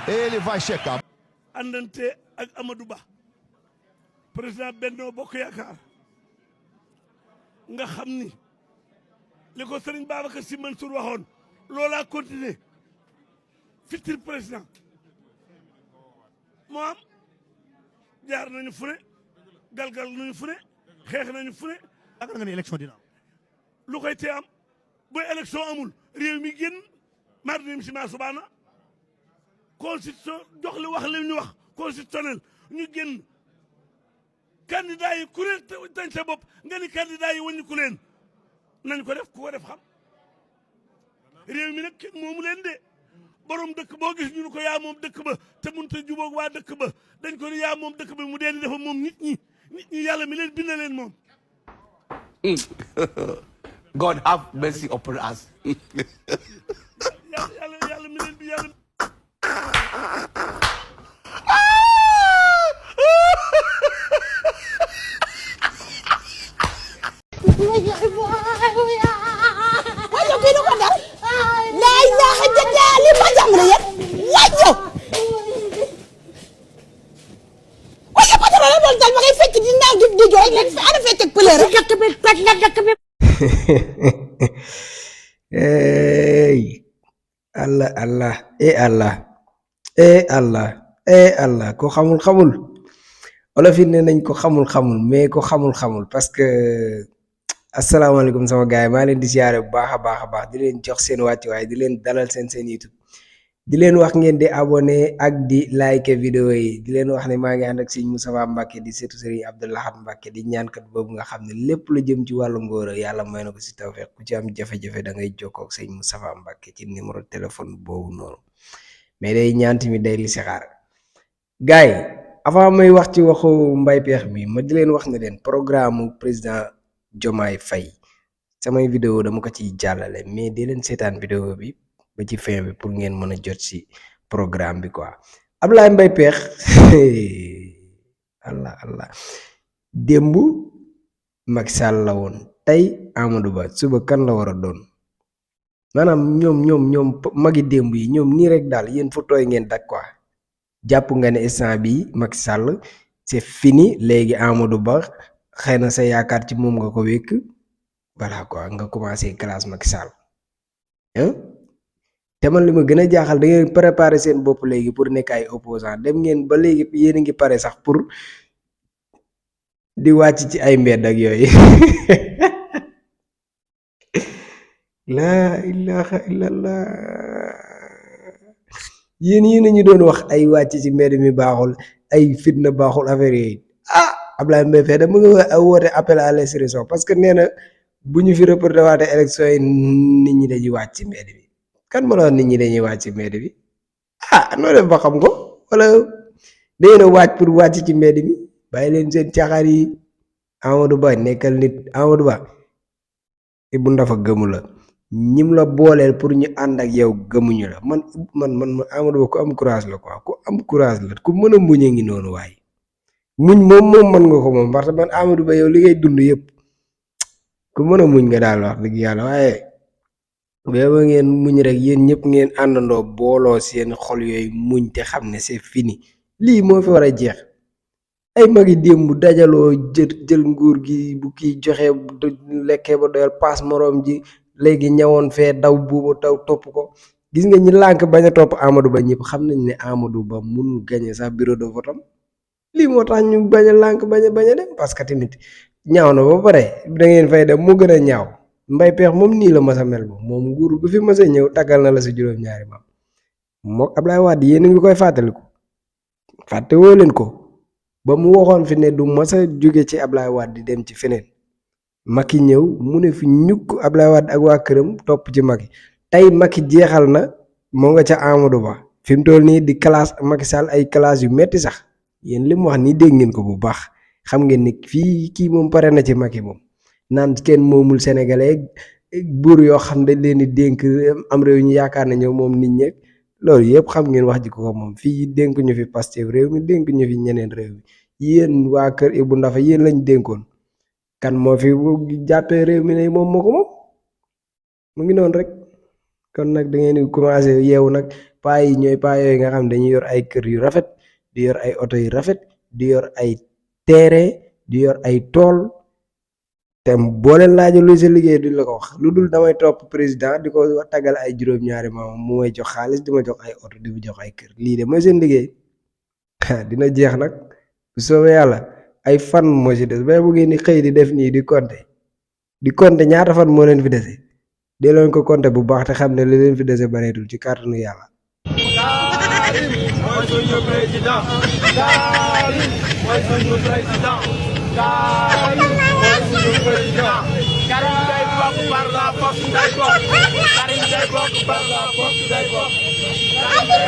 Ele vai checar. Andante ak Amadou Ba président Benno Bokk Yaakaar nga xam ni li ko Serigne Babacar Sy Mansour waxoon loolaa continuer futur président moo am jaar nañu fu ne galgal nañu fu ne xeex nañu fu ne. ak nga ne élection dina am. lu koy tee am bu élection amul réew mi génn mardim si ma subaana constitution jox li wax li ñu wax constitutionnel ñu génn candidat yi ku ne tañ sa bopp nga ni candidat yi wàññi ku leen nañ ko def ku ko def xam réew mi nag kenn moomu leen de borom dëkk boo gis ñu ko yaa moom dëkk ba te mënut a jubóog waa dëkk ba dañ ko ni yaa moom dëkk ba mu dee di dafa moom nit ñi yàlla mi leen bind leen moom. God have mercy upon us. yàlla mi leen bi yàlla. Wajo kii ko dal la ilaha illallah li ma jam rek wajo wajo ko dal la dal ma ngay fekk di naaw di jooy rek fa ana fekk ak pleur dakk bi toj na dakk bi Hey Allah Allah Allah Allah ko xamul wala fi ne nañ ko xamul mais ko xamul parce que asalaamaaleykum sama gaay maa leen di ziaré bu baax a baax di leen jox seen wàcc waaye di leen dalal seen YouTube di leen wax ngeen di abonné ak di like vidéo yi di leen wax ne maa ngi ànd ak Serigne Moustapha Mbacké di seetu Serigne Abdou Lahad Mbacké di ñaankat boobu nga xam ne lépp lu jëm ci wàllu ngóora yàlla may na ko si tawfeex ku ci am jafe-jafe da ngay jokkoo ak Serigne Moustapha Mbacké ci numéro téléphone boobu noonu mais day ñaan tamit day li si xaar gaay avant may wax ci waxu Mbaye Pekh mi ma di leen wax ne leen programme président Diomaye Faye samay vidéo dama ko ciy jàllale mais di leen seetaan vidéo bi ba ci fin bi pour ngeen mën a jot ci programme bi quoi Ablaye Mbaye Pekh Allah démb Macky Sall la woon tey Amadou Ba suba kan la war a doon maanaam ñoom magi démb yi ñoom nii rek daal yéen fu tooy ngeen dak quoi jàpp nga ne instant bi Macky Sall c'est fini léegi Amadou Ba xëy na sa yaakaar ci moom nga ko wékk voilà quoi nga commencé classe Macky Sall te man li ma gën a jaaxal da ngeen préparer seen bopp léegi pour nekk ay opposant dem ngeen ba léegi yéen a ngi pare sax pour di wàcc ci ay mbedd ak yooyu laa ilaha illallah yéen ñu doon wax ay wàcc ci mbedd mi baaxul ay fitna baaxul affaire yooyu Ablaye Mbaye Pekh da mu nga woote appel à l'insurrection parce que nee na bu ñu fi reporté waate élection yi nit ñi dañuy wàcc ci mbedd bi kan ma la wax nit ñi dañuy wàcc ci mbedd bi noo def ba xam ko wala dangeen a wàcc pour wàcc ci mbedd bi bàyyi leen seen caaxaar yi Amadou Ba nekkal nit Amadou Ba Ibou Ndafa gëmu la ñim la booleel pour ñu ànd ak yow gëmuñu la man Amadou Ba ku am courage la quoi ku am courage la ku mën a muñe ngi noonu waaye muñ moom mën nga ko moom parce que man Amadou Ba yow li ngay dund yëpp ku mën a muñ nga daal wax dëgg yàlla waaye ba ngeen muñ rek yéen ñëpp ngeen àndandoo booloo seen xol yooyu muñ te xam ne c'est fini lii moo fi war a jeex ay magi démb dajaloo jël nguur gi bu kii joxe lekkee ba doyal paas moroom ji léegi ñëwoon fee daw buuba taw topp ko gis nga ñi lànk bañ a topp Amadou Ba ñëpp xam nañ ne Amadou Ba mënul gagner sax bureau de vote am lii moo tax ñu bañ a lànk bañ a dem parce que tamit ñaaw na ba pare da ngeen fay dem mu gën a ñaaw Mbaye Pekh moom nii la mas a mel moom nguur gu fi mas a ñëw tàggal na la sa juróom-ñaari maam mook Ablaye Wade yéen a ngi koy fàttaliku fàtte woo leen ko ba mu waxoon fi ne du mas a jóge ci Ablaye Wade di dem ci feneen Macky ñëw mu ne fi ñukk Ablaye Wade ak waa këram topp ci Macky tey Macky jeexal na moo nga ca Amadou Ba fi mu toll nii di classe Macky Sall ay classe yu metti sax yéen li mu wax nii dégg ngeen ko bu baax xam ngeen ni fii kii moom pare na ci Macky moom naan kenn moomul sénégalais buur yoo xam dañ leen di dénk am réew ñu yaakaar na ñëw moom nit ñeeg loolu yëpp xam ngeen wax ji ko moom fii dénk ñu fi Pastef réew mi dénk ñu fi ñeneen réew mi yéen waa kër Ibou Ndafa yéen lañ dénkoon kan moo fi jàppee réew mi ne moom moo ko moom mu ngi noonu rek kon nag da ngeen di commencé yeewu nag paa yi ñooy paa yooyu nga xam dañuy yor ay kër yu rafet di yor ay oto yu rafet di yor ay terrain di yor ay tool te boo leen laajee luy sa liggéey duñ la ko wax lu dul damay topp président di ko taggal ay juróom-ñaari maam mu may jox xaalis di ma jox ay oto di ma jox ay kër lii de mooy seen liggéey dina jeex nag bu soobee yàlla ay fan moo ci des ba bu ngeen di xëy di def nii di compter ñaata fan moo leen fi dese dee leen ko compter bu baax te xam ne li leen fi dese bareetul ci kàttanu yàlla. Karim mooy suñu président. Karim mooy suñu président. Karim mooy suñu président. Karim day bokk par la force day bokk. Karim day bokk par la force day bokk. Karim day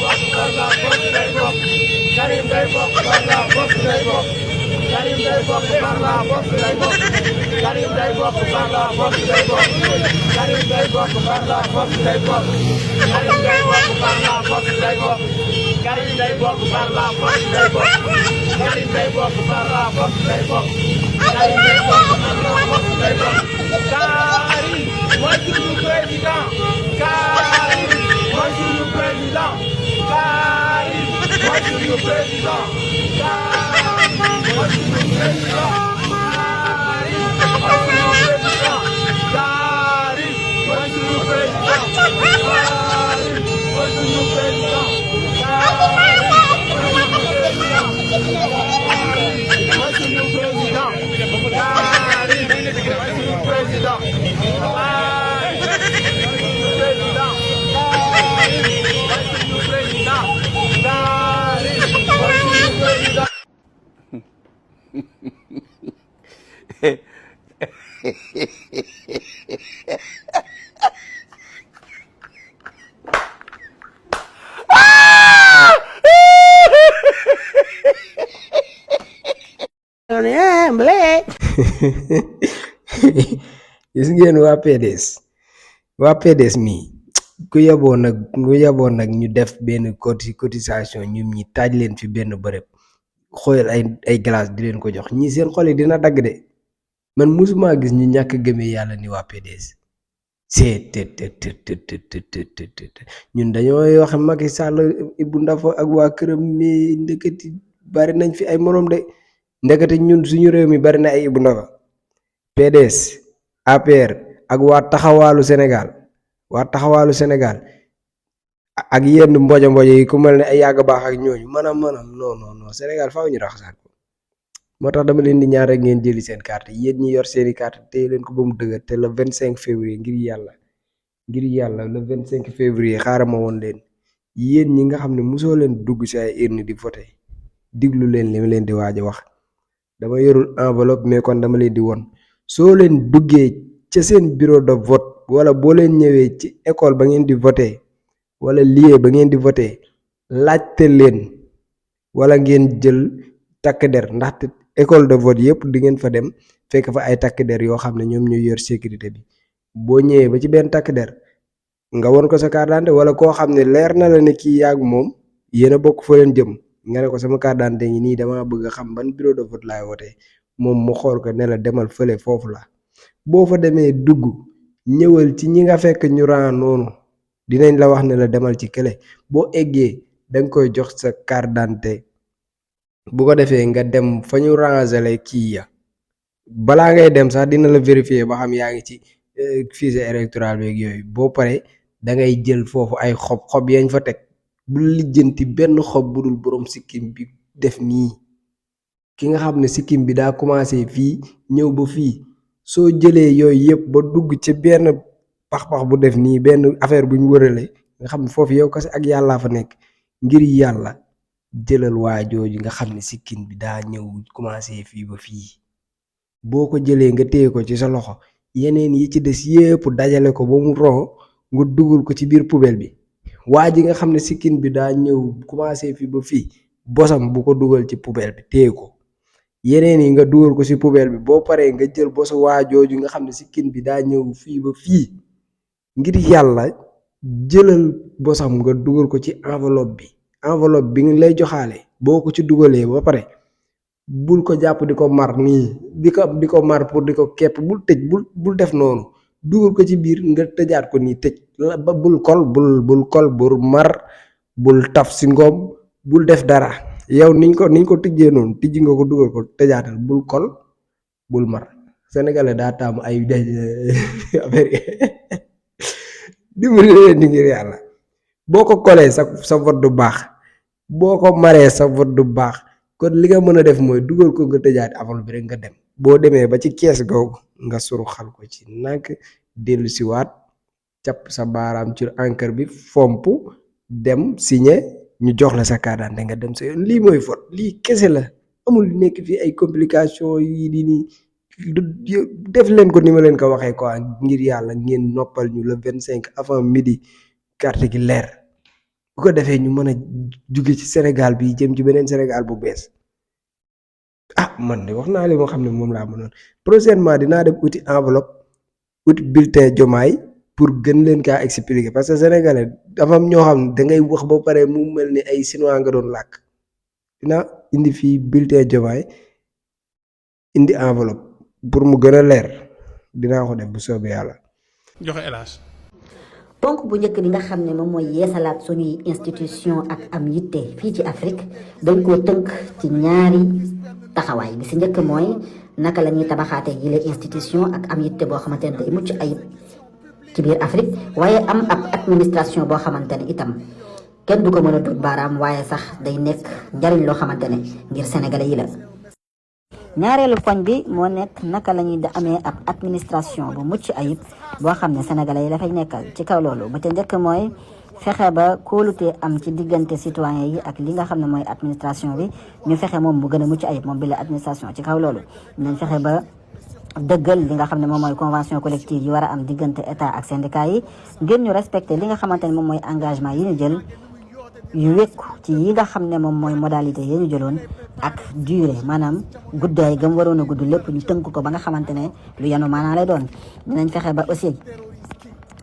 bokk par la force day bokk. Karim day bokk par la force day bokk. Karim day bokk par la force day bokk. Karim day bokk par la force day bokk. Karim day bokk par la force day bokk. Karim day bokk par la force day bokk. Karim day bokk par la force day bokk. Karim day bokk par la force day bokk. Karim day bokk par la force day bokk. Karim day bokk par la force day bokk. Karim mooy suñu président. Karim mooy suñu président. Karim mooy suñu président. Karim mooy suñu président. gis ngeen waa PDS mii ku yaboon nag ñu def benn cotisation ñum ñi taaj leen fi benn bërëb xooyal ay glace di leen ko jox ñi seen xol yi dina dagg de man musuma gis ñu ñàkk gëmee yàlla ni waa PDS c'est ñun dañoo wax Macky Sall Ibou Ndafa ak waa këram mi ndekati bari nañ fi ay morom de ndekati ñun suñu réew mi bari na ay Ibou Ndafa PDS APR ak waa taxawaalu Sénégal ak yenn mbojo yi ku mel ne ay yàgg baax ak ñooñu maanaam non Sénégal faaw ñu raxasaat ko moo tax dama leen di ñaan rek ngeen jëli seen carte yéen ñi yor seeni carte téye leen ko ba mu dëgër te le 25 février ngir yàlla le 25 février xaaral ma woon leen yéen ñi nga xam ne mosoo leen dugg si ay urne di voté diglu leen li ma leen di waaj a wax dama yorul enveloppe mais kon dama leen di won soo leen duggee ca seen bureau de vote wala boo leen ñëwee ci école ba ngeen di voté wala lieu ba ngeen di voté laajte leen wala ngeen jël takk der ndaxte école de vote yëpp di ngeen fa dem fekk fa ay takk der yoo xam ne ñoom ñuy yor sécurité bi boo ñëwee ba ci benn takk der nga won ko sa carte d'identité wala koo xam ne leer na la ne kii yàgg moom yéen a bokk fa leen jëm nga ne ko sama carte d'identité ngi nii dama bëgg a xam ban bureau de vote laay wote moom mu xool ko ne la demal fële foofu la boo fa demee dugg ñëwal ci ñi nga fekk ñu ran noonu dinañ la wax ne la demal ci kële boo eggee danga koy jox sa carte d'identité bu ko defee nga dem fa ñu rangele kii ya balaa ngay dem sax dina la vérifier ba xam yaa ngi ci fichier électoral beeg yooyu boo pare da ngay jël foofu ay xob yañ fa teg bu lijjanti benn xob bu dul borom sikkim bi def nii ki nga xam ne sikkim bi daa commencé fii ñëw ba fii soo jëlee yooyu yëpp ba dugg ci benn pax-pax bu def nii benn affaire buñ wërale nga xam ne foofu yow kese ak yàllaa fa nekk ngir yàlla jëlal waa jooju nga xam ne sikkim bi daa ñëw commencé fii ba fii boo ko jëlee nga téye ko ci sa loxo yeneen yi ci des yépp dajale ko ba mu ron nga dugal ko ci biir poubelle bi waa ji nga xam ne sikkin bi daa ñëw commencé fii ba fii bosam bu ko dugal ci poubelle bi téye ko yeneen yi nga dugal ko ci poubelle bi boo paree nga jël bosu waa jooju nga xam ne sikkin bi daa ñëw fii ba fii ngir yàlla jëlal bosam nga dugal ko ci enveloppe bi nga lay joxaale boo ko ci dugalee ba pare bul ko jàpp di ko mar nii di ko mar pour di ko kepp bul tëj bul def noonu dugal ko ci biir nga tëjaat ko nii tëj ba bul kol bul mar bul taf si ngoom bul def dara yow niñ ko tijjee noonu tijji nga ko dugal ko tëjaatal bul kol bul mar sénégalais daa taamu ay affaire dimbali leen di ngir yàlla boo ko kolee sa vote du baax boo ko maree sa vote du baax kon li nga mën a def mooy dugal ko nga tëjaat avant bi rek nga dem boo demee ba ci kees googu nga suru xal ko ci nànk dellu si waat capp sa baaraam ci encre bi fomp dem signé ñu jox la sa carte d'identité nga dem sa yoon lii mooy vote lii kese la amul nekk fii ay complication yi di nii def leen ko ni ma leen ko waxee quoi ngir yàlla ngeen noppal ñu le 25 avant midi carte gi leer bu ko defee ñu mën a jóge ci Sénégal bi jëm ci beneen Sénégal bu bees man de wax naa leen moo xam ne moom laa mënoon prochainement dinaa dem uti enveloppe uti bulletin Diomaye pour gën leen kaa expliquer parce que sénégalais dafa am ñoo xam ne dangay wax ba pare mu mel ni ay chinois nga doon làkk dinaa indi fii bulletin Diomaye indi enveloppe pour mu gën a leer dinaa ko def bu soobee yàlla. joxe hélas. ponk bu njëkk bi nga xam ne moom mooy yeesalaat suñuy institution ak am yitte fii ci Afrique dañ koo tënk ci ñaari taxawaay bi si njëkk mooy naka la ñuy tabaxaate yile institution ak am yitte boo xamante ne day mucc ayib ci biir Afrique waaye am ab administration boo xamante ne itam kenn du ko mën a dut baaraam waaye sax day nekk njariñ loo xamante ne ngir sénégalais yi la. ñaareelu poñ bi moo nekk naka la ñuy amee ab administration bu mucc ayib boo xam ne sénégalais yi dafay nekkal ci kaw loolu ba ca njëkk mooy fexe ba kóolute am ci diggante citoyen yi ak li nga xam ne mooy administration bi ñu fexe moom mu gën a mucc ayib moom bi la administration ci kaw loolu dinañ fexe ba dëggal li nga xam ne moom mooy convention collective yi war a am diggante état ak syndicat yi ngir ñu respecté li nga xamante ne moom mooy engagement yi ñu jël yu wékku ci yi nga xam ne moom mooy modalité yi ñu jëloon ak durée maanaam guddaay gam waroon a gudd lépp ñu tënk ko ba nga xamante ne lu yanu maanaa lay doon dinañ fexe ba aussi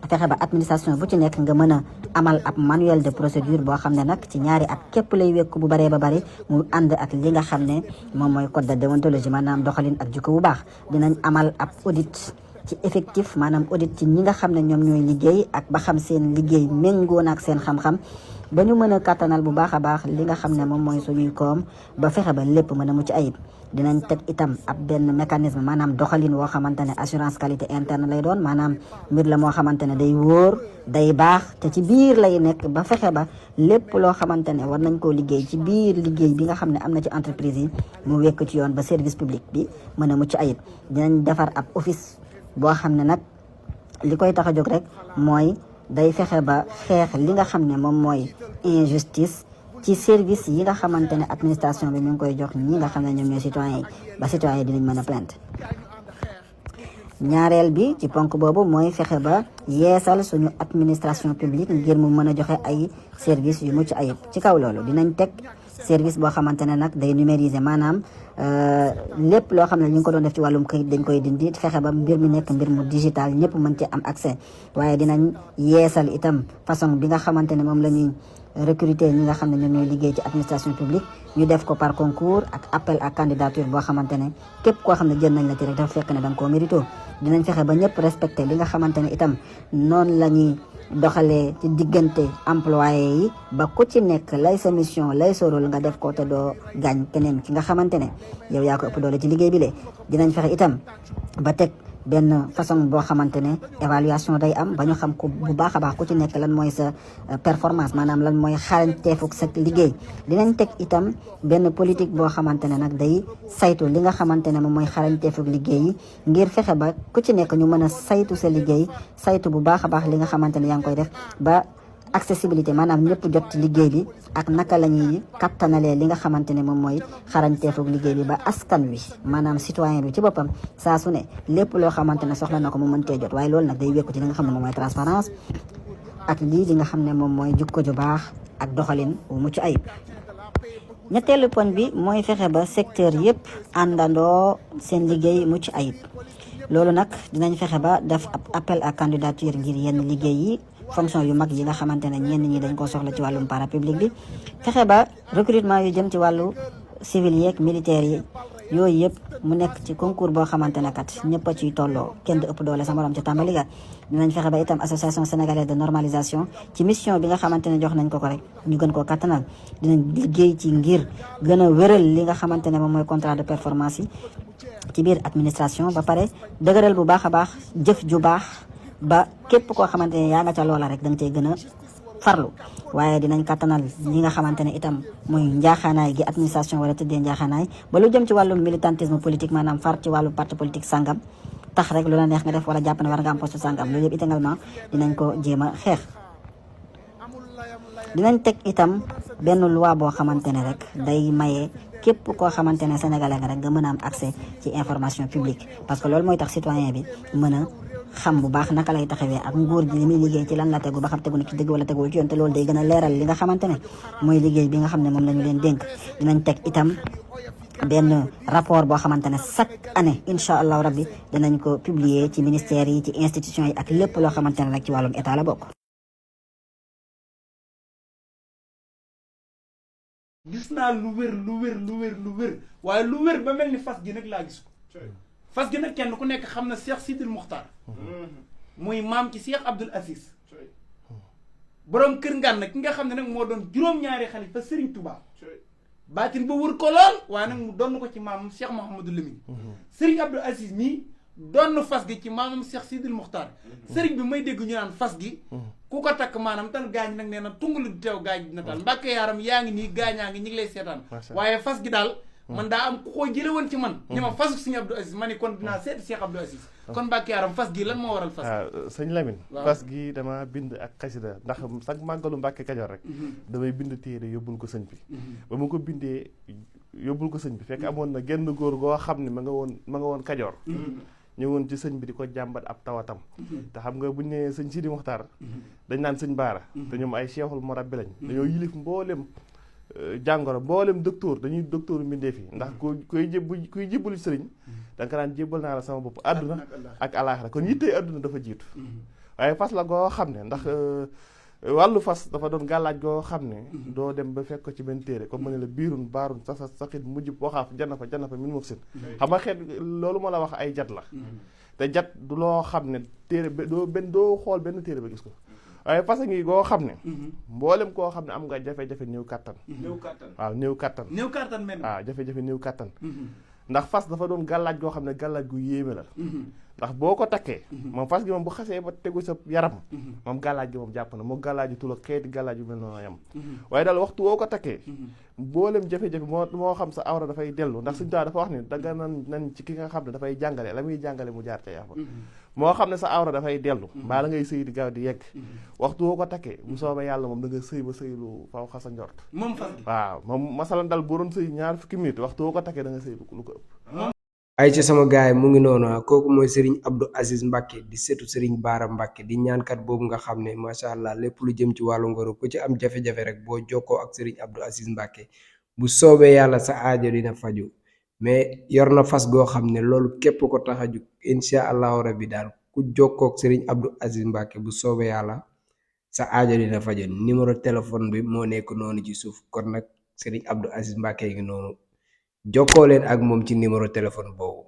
fexe ba administration bu ci nekk nga mën a amal ab manuel de procédure boo xam ne nag ci ñaari at képp lay wékku bu baree ba bari mu ànd ak li nga xam ne moom mooy code de déontologie maanaam doxalin ak jikko bu baax dinañ amal ab audit ci effectif maanaam audit ci ñi nga xam ne ñoom ñooy liggéey ak ba xam seen liggéey méngoo na ak seen xam-xam ba ñu mën a kattanal bu baax a baax li nga xam ne moom mooy suñuy koom ba fexe ba lépp mën a mucc ayib dinañ teg itam ab benn mécanisme maanaam doxalin woo xamante ne assurance qualité interne lay doon maanaam mbir la moo xamante ne day wóor day baax te ci biir lay nekk ba fexe ba lépp loo xamante ne war nañ koo liggéey ci biir liggéey bi nga xam ne am na ci entreprise yi mu wekk ci yoon ba service public bi mën a mucc ayib dinañ defar ab office boo xam ne nag li koy tax a jóg rek mooy day fexe ba xeex li nga xam ne moom mooy injustice ci service yi nga xamante ne administration bi mi ngi koy jox ñi nga xam ne ñoom ñooy citoyen yi ba citoyen yi dinañ mën a plainte ñaareel bi ci ponk boobu mooy fexe ba yeesal suñu administration publique ngir mu mën a joxe ay service yu mucc ayib ci kaw loolu dinañ teg service boo xamante ne nag day numériser maanaam lépp loo xam ne ñu ngi ko doon def ci wàllum këyit dañ koy dindi fexe ba mbir mi nekk mbir mu digital ñëpp mën ci am accès waaye dinañ yeesal itam façon bi nga xamante ne moom la ñuy recruter ñi nga xam ne ñoom ñooy liggéey ci administration publique ñu def ko par concours ak appel à candidature boo xamante ne képp koo xam ne jël nañ la ci rek dafa fekk ne da nga koo mérito dinañ fexe ba ñëpp respecté li nga xamante ne itam noonu la ñuy doxalee ci diggante employé yi ba ku ci nekk lay sa mission lay sa rôle nga def ko te doo gaañ keneen ki nga xamante ne yow yaa ko ëpp doole ci liggéey bi le dinañ fexe itam ba teg benn façon boo xamante ne évaluation day am ba ñu xam ko bu baax a baax ku ci nekk lan mooy sa performance maanaam lan mooy xarañteefuk sa liggéey dinañ teg itam benn politique boo xamante ne nag day saytu li nga xamante ne moom mooy xarañteefuk liggéey yi ngir fexe ba ku ci nekk ñu mën a saytu sa liggéey saytu bu baax a baax li nga xamante ne yaa ngi koy def ba accessibilité maanaam ñëpp jot ci liggéey bi ak naka la ñuy kattanalee li nga xamante ne moom mooy xarañteefug liggéey bi ba askan wi maanaam citoyen bi ci boppam saa su ne lépp loo xamante ne soxla na ko mu mën cee jot waaye loolu nag day wékku ci li nga xam ne moom mooy transparence ak lii li nga xam ne moom mooy jukko ju baax ak doxalin bu mucc ayib. ñetteelu poñ bi mooy fexe ba secteur yëpp àndandoo seen liggéey mucc ayib loolu nag dinañ fexe ba def ab appel à candidature ngir yenn liggéey yi fonction yu mag yi nga xamante ne ñenn ñi dañ ko soxla ci wàllum parapublic bi fexe ba recrutement yu jëm ci wàllu civil yeeg militaire yi yooyu yëpp mu nekk ci concours boo xamante ne kat ñëpp a ciy tolloo kenn du ëpp doole sa morom ca tàmbali ga dinañ fexe ba itam association sénégalaise de normalisation ci mission bi nga xamante ne jox nañ ko rek ñu gën koo kattanal dinañ liggéey ci ngir gën a wéral li nga xamante ne moom mooy contrat de performance yi ci biir administration ba pare dëgëral bu baax a baax jëf ju baax ba képp koo xamante ne yaa nga ca loola rek da nga cey gën a farlu waaye dinañ kattanal li nga xamante ne itam muy njaaxaanaay gi administration wala tëddee njaaxaanaay ba lu jëm ci wàllum militantisme politique maanaam far ci wàllu parti politique sangam tax rek lu la neex nga def wala jàpp ne war nga am poste sangam loolu yëpp également dinañ ko jéem a xeex. dinañ teg itam benn loi boo xamante ne rek day maye képp koo xamante ne sénégalais nga rek nga mën a am accès ci information publique parce que loolu mooy tax citoyen bi mën a xam bu baax naka lay taxawee ak nguur gi li muy liggéey ci lan la tegu ba xam tegu na ci dëgg wala teguwul ci yoon te loolu day gën a leeral li nga xamante ne mooy liggéey bi nga xam ne moom la ñu leen dénk. dinañ teg itam benn rapport boo xamante ne chaque année incha allahu rabbi dinañ ko publier ci ministères yi ci institutions yi ak lépp loo xamante ne rek ci wàllum état la bokk. gis naa lu wér waaye lu wér ba mel ni fas gi nag laa gis ko fas gi nag kenn ku nekk xam na Cheikh Sidil Muxtaar muy maam ci Cheikh Abdoul Aziz borom kër ngaan nag ki nga xam ne nag moo doon juróom-ñaari xalifa Serigne Touba baatin ba wër ko lool waaye nag mu donn ko ci maamam Cheikh Mouhamadou Lamine Serigne Abdoul Aziz mii donn fas gi ci maamam Cheikh Sidil Muxtaar Serigne bi may dégg ñu naan fas gi ku ko takk maanaam tal gaañ nag nee na tungalu di teew gaañ dina tal mbàkke yaaram yaa ngi nii gaañaa ngi ñi ngi lay seetaan waaye fas gi daal man daa am ku ko jële woon ci man ñi ma fasu Serigne Abdoul Aziz ma ni kon dinaa seeti Cheikh Abdoul Aziz kon mbàkke yaaram fas gi lan moo waral fas waaw sëñ Lamine fas gi dama bind ak xasida ndax sax màggalu Mbàkke Kajoor rek damay bind téere yóbbul ko sëñ bi ba mu ko bindee yóbbul ko sëñ bi fekk amoon na genn góor goo xam ne ma nga woon Kajoor ñëwoon ci sëñ bi di ko jàmbat ab tawatam te xam nga buñ ne sëñ Sidi Muxtaar dañ naan sëñ Baara te ñoom ay cheikhul murabbi lañ dañoo yilif mboolem jàngoro mboolem docteur dañuy docteur mbindeef yi ndax kuy jébbalu sëriñ da nga daan jébbal naa la sama bopp àdduna ak alaaxira kon yittee àdduna dafa jiitu waaye fas la goo xam ne ndax wàllu fas dafa doon gàllaaj goo xam ne doo dem ba fekk ko ci benn téere comme ma ne la biirun baarun sasa saxit mujj waxaaf jana fa min moksin xam nga xeet loolu moo la wax ay jat la te jat du loo xam ne téere doo xool benn téere ba gis ko waaye fas ngi goo xam ne mboolem koo xam ne am nga jafe-jafe néew kattan waaw néew kattan waaw jafe-jafe néew kattan ndax fas dafa doon gàllaaj goo xam ne gàllaaj gu yéeme la ndax boo ko takkee moom fas gi moom bu xasee ba tegu sa yaram moom gàllaaj gi moom jàpp na moo gàllaaj yu tula xeeti gàllaaj yu mel noonu yam waaye daal waxtu woo ko takkee mboolem jafe-jafe moo xam sa awra dafay dellu ndax suñu taa dafa wax ne danga nan ci ki nga xam ne dafay jàngale la muy jàngale mu jaar ca yaafa moo xam ne sa awra dafay dellu mbaa la ngay sëy di gaaw di yegg waxtu woo ko takkee bu soobee yàlla moom da nga sëy ba sëy lu faw xasa njort waaw moom masalan dal boo doon sëy 20 minutes waxtu woo ko takkee da nga sëy lu ko ëpp ay ci sama gaay mu ngi noonu kooku mooy Serigne Abdou Aziz Mbacke di setu Serigne Baara Mbacke di ñaankat boobu nga xam ne macha allah lépp lu jëm ci wàllu ngoro ku ci am jafe-jafe rek boo jokkoo ak Serigne Abdou Aziz Mbacke bu soobee yàlla sa aajo dina faju mais yor na fas goo xam ne loolu képp ko tax a jug incha allahu rabbi daal ku jokkoo ak Serigne Abdou Aziz Mbacke bu soobee yàlla sa aajo dina faju numéro téléphone bi moo nekk noonu ci suuf kon nag Serigne Abdou Aziz Mbacke ngi noonu jokkoo leen ak moom ci numéro téléphone boobu